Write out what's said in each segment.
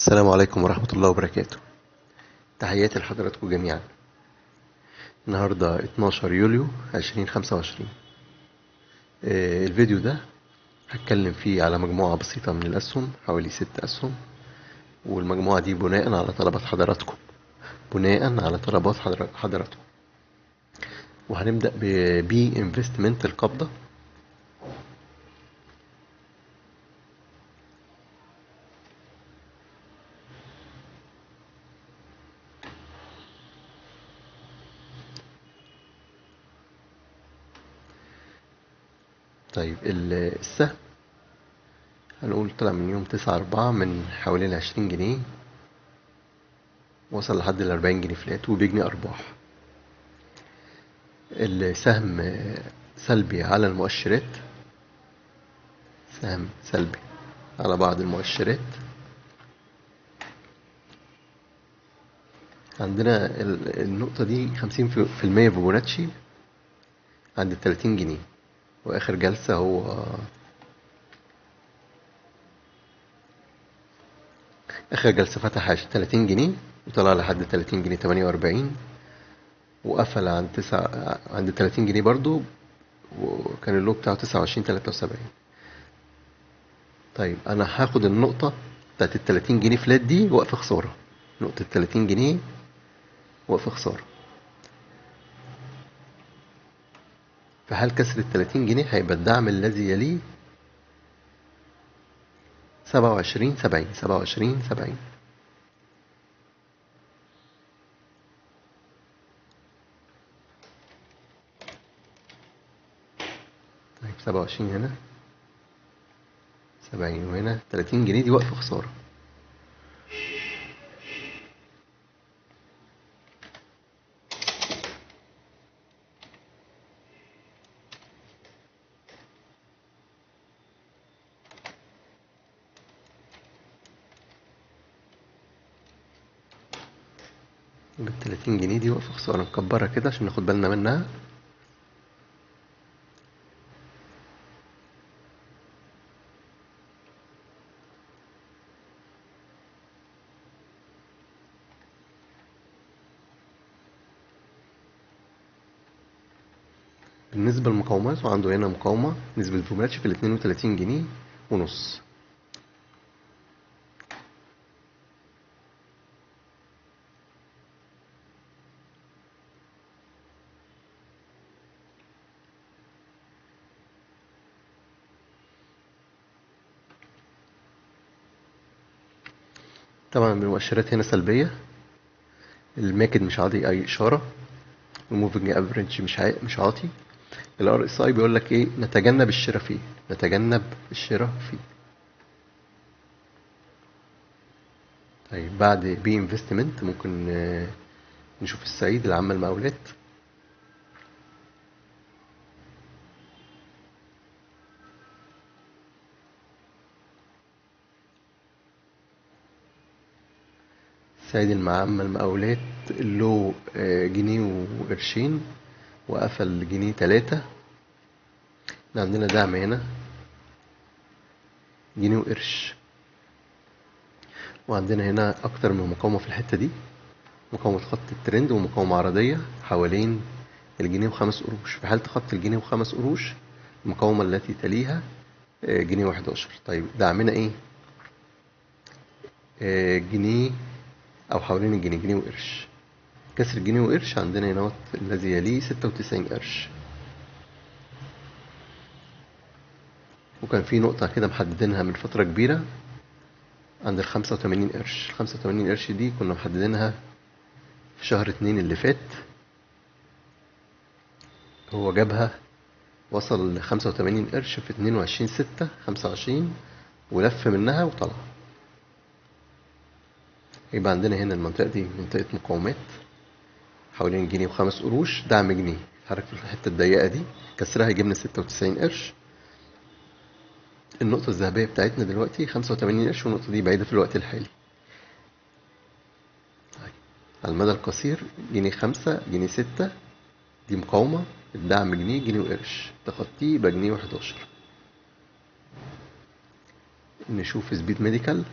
السلام عليكم ورحمة الله وبركاته. تحياتي لحضراتكم جميعا. النهاردة 12 يوليو 2025. الفيديو ده هتكلم فيه على مجموعة بسيطة من الأسهم، حوالي 6 أسهم، والمجموعة دي بناء على طلبات حضراتكم، بناء على طلبات حضراتكم. وهنبدأ ب B Investment القبضة. طيب السهم هنقول طلع من يوم 9/4 من حوالي 20 جنيه، وصل لحد 40 جنيه فلات وبيجني أرباح. السهم سلبي على المؤشرات، سهم سلبي على بعض المؤشرات. عندنا النقطة دي 50% فيبوناتشي عند 30 جنيه، وآخر جلسة هو آخر جلسة فتح 30 جنيه وطلع لحد 30 جنيه 48، وقفل عند تسعة، عند 30 جنيه برضو، وكان اللو بتاعه 29.73. طيب أنا هاخد النقطة بتاعت 30 جنيه فلات دي وقف خسارة، نقطة 30 جنيه وقف خسارة. في حال كسر 30 جنيه هيبقى الدعم الذي يليه 27.70، 27.70. طيب 27 هنا 70، وهنا 30 جنيه دي وقف خسارة. 30 جنيه دي وقف خسارة، نكبرها كده عشان ناخد بالنا منها. بالنسبة للمقاومات، وعنده هنا مقاومة نسبة فيبوناتشي في 32 جنيه ونص. طبعا المؤشرات هنا سلبية، ال MACD مش عاطي اي اشارة، وال moving average مش عاطي. ال RSI بيقول لك ايه؟ نتجنب الشراء فيه، نتجنب الشراء فيه. طيب بعد B Investment ممكن نشوف الصعيد العامة المقاولات. الصعيد العامة المقاولات له جنيه وقرشين، وقفل جنيه 3. احنا عندنا دعم هنا جنيه وقرش، وعندنا هنا اكتر من مقاومة في الحتة دي، مقاومة خط الترند ومقاومة عرضية حوالين الجنيه و5 قروش. في حالة خط الجنيه و5 قروش المقاومة التي تليها جنيه و11. طيب دعمنا ايه؟ جنيه او حوالين الجنيه، جنيه وقرش. كسر الجنيه وقرش عندنا هنا الذي يليه 96 قرش. وكان في نقطة كده محددينها من فترة كبيرة عند 85 قرش. 85 قرش دي كنا محددينها في شهر 2 اللي فات، هو جابها وصل ل 85 قرش في 22/6/25 ولف منها وطلع. يبقى عندنا هنا المنطقة دي منطقة مقاومات حوالين جنيه و5 قروش، دعم جنيه. اتحرك في الحتة الضيقة دي، كسرها يجيبنا 96 قرش. النقطة الذهبية بتاعتنا دلوقتي 85 قرش، والنقطة دي بعيدة في الوقت الحالي. طيب على المدى القصير جنيه 5، جنيه 6 دي مقاومة، الدعم جنيه، جنيه وقرش، تخطيه يبقى جنيه و11. نشوف سبيد ميديكال.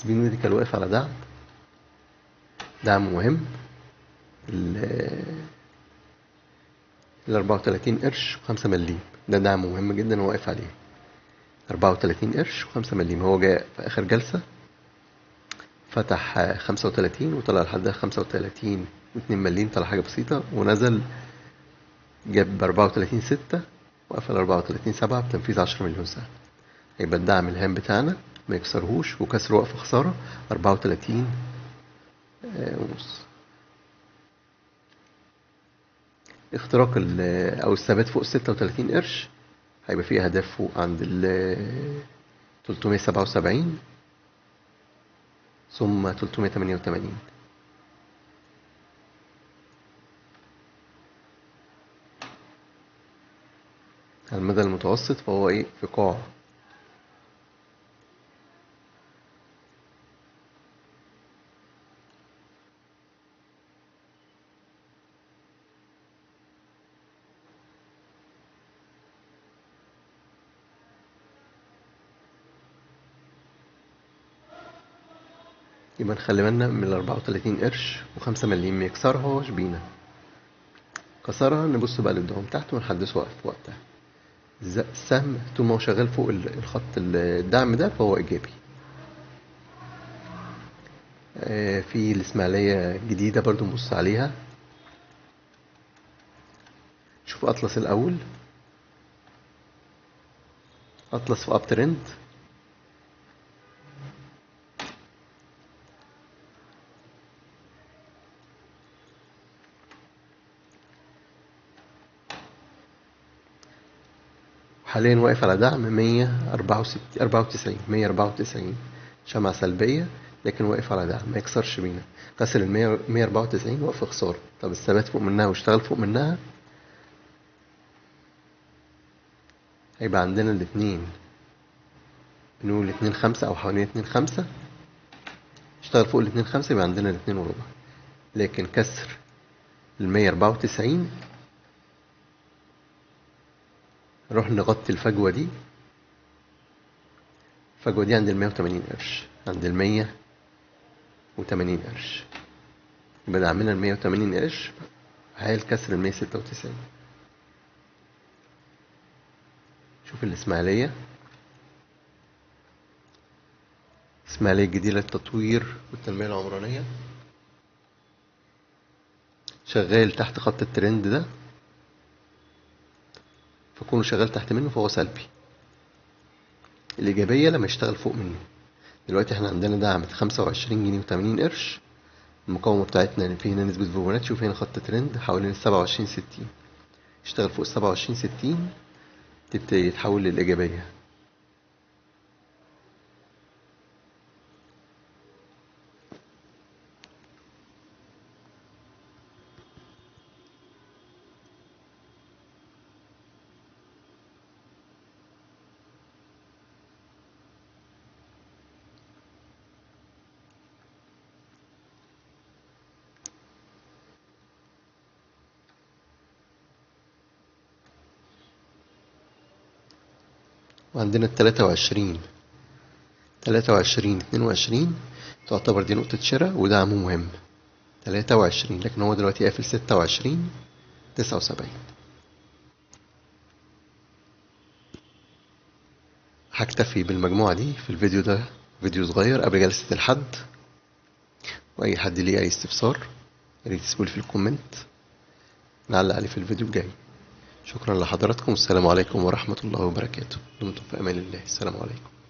سبين ميديكال واقف على دعم مهم، ال 34 قرش و5 مليم، ده دعم مهم جدا واقف عليه 34 قرش و5 مليم. هو جاء في آخر جلسة فتح 35 وطلع لحد 35 و2 مليم، طلع حاجة بسيطة ونزل جاب 34.6 وقفل 34.7 بتنفيذ 10 مليون سهم. هيبقى الدعم الهام بتاعنا ما يكسرهوش، وكسر وقف خسارة 34.5. اختراق او الثبات فوق 36 قرش هيبقى فيه اهداف فوق عند ال 377 ثم 388. على المدى المتوسط فهو ايه في قاع. يبقى نخلي بالنا من ال 34 قرش و5 مليم، ما يكسرهاش بينا. كسرها نبص بقى للدعوم تحت ونحدثه وقف وقتها. السهم طول ما هو شغال فوق الخط الدعم ده فهو ايجابي. في الاسماعيلية جديدة برضو نبص عليها. شوف اطلس الاول، اطلس في up trend، حاليا واقف على دعم 194، 194 شمعة سلبية، لكن واقف على دعم ما يكسرش بينا. كسر ال 194 وقف خسارة. طب الثبات فوق منها واشتغل فوق منها هيبقى عندنا الاتنين، نقول 2.5 أو حوالين 2.5، اشتغل فوق الاتنين خمسة يبقى عندنا الاتنين وربع. لكن كسر ال 194 نروح نغطي الفجوة دي. الفجوة دي عند ال 180 قرش، عند ال 180 قرش، يبقى دعمنا ال 180 قرش حال كسر ال 196. شوف الإسماعيلية، الإسماعيلية الجديدة للتطوير والتنمية العمرانية، شغال تحت خط الترند ده، فكونه شغال تحت منه فهو سلبي. الإيجابية لما يشتغل فوق منه. دلوقتي احنا عندنا دعم 25 جنيه و80 قرش، المقاومة بتاعتنا يعني في هنا نسبة فيبوناتشي، شوف هنا خط ترند حوالين 27.60، اشتغل فوق 27.60 تبتدي يتحول للإيجابية. وعندنا 23 23 22 تعتبر دي نقطة شراء ودعم مهم 23، لكن هو دلوقتي قافل 26 79. هكتفي بالمجموعة دي في الفيديو ده، فيديو صغير قبل جلسة الحد. وأي حد ليه أي استفسار ياريت يسيبولي في ال comment نعلق عليه في الفيديو الجاي. شكرا لحضراتكم، والسلام عليكم ورحمة الله وبركاته. دمتم في أمان الله، السلام عليكم.